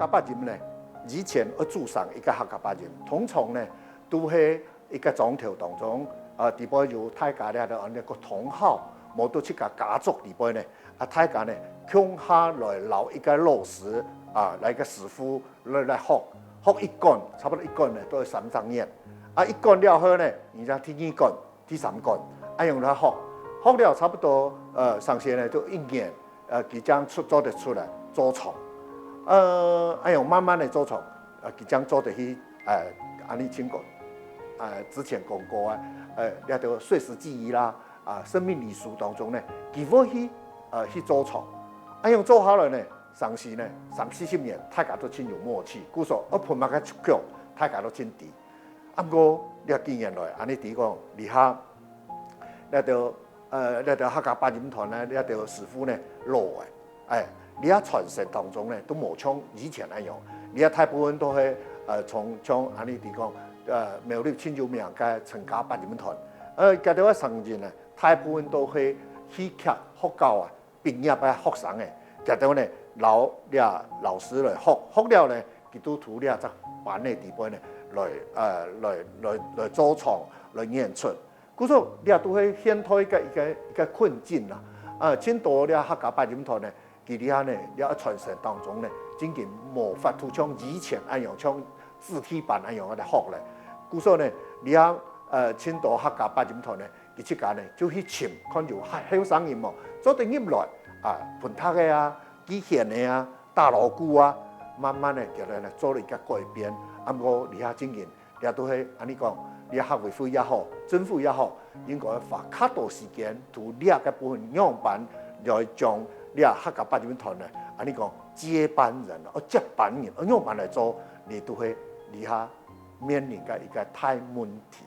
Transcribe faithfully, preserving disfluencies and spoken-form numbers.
八音呢，以前愛組成一个客家八音，通常呢，都係一个莊頭當中，啊，底背有大家這个安呢个同好，無就自家家族底背呢，啊，大家呢，共下來摎一个老師，啊，來一个師傅來，來學，學一關，差不多一關呢，都愛三隻月。啊，一關了後呢，人家第二關、第三關，恁樣來學。學了差不多，呃，上學呢，就一年，呃，佢正出，做得出來做床。呃，恁樣慢慢的做床，呃，佢正做得去，呃，恁呢像講，呃，之前講過啊，呃，這个歲時祭儀啦，啊，生命禮俗當中呢，佢會去，呃，去做床。恁樣做下來呢，上學呢，三四十年，大家都真有默契，故所愛歕麼个曲，大家都真知。啊，毋過這幾年來，恁呢知講，這下，這个，呃，這个客家八音團呢，這个師傅呢，老了，哎，這傳承當中呢，都無像以前恁樣。這大部分都係，呃，從，像恁呢知講，呃，苗栗真有名个陳家八音團，呃，佢兜个成員呢，大部分都係戲劇學校啊，畢業个學生誒，佢兜呢，摎這老師來學，學了呢，佢都在這隻班个底背呢，來，呃，來，來，來做場，來演出。故所，這都係現代个一个，一个困境啦。呃，真多這客家八音團呢，佢這呢，這傳承當中呢，真經無法度像以前恁樣，像子弟班恁樣來學咧。故所呢，這，呃，真多客家八音團呢，佢自家呢，就去尋，看有後，後生人無，做得入來，啊，歕笛个啊，擊絃个啊，打鑼鼓啊，慢慢个，佢兜呢，做了一个改變。啊，毋過這下真經，這都係恁呢講，這客委會也好，政府也好，應該花較多時間，在這个部分仰般來將這客家八音團呢，恁呢講，接班人，哦，接班人，哦，仰般來做，這都係這下面臨个一个大問題。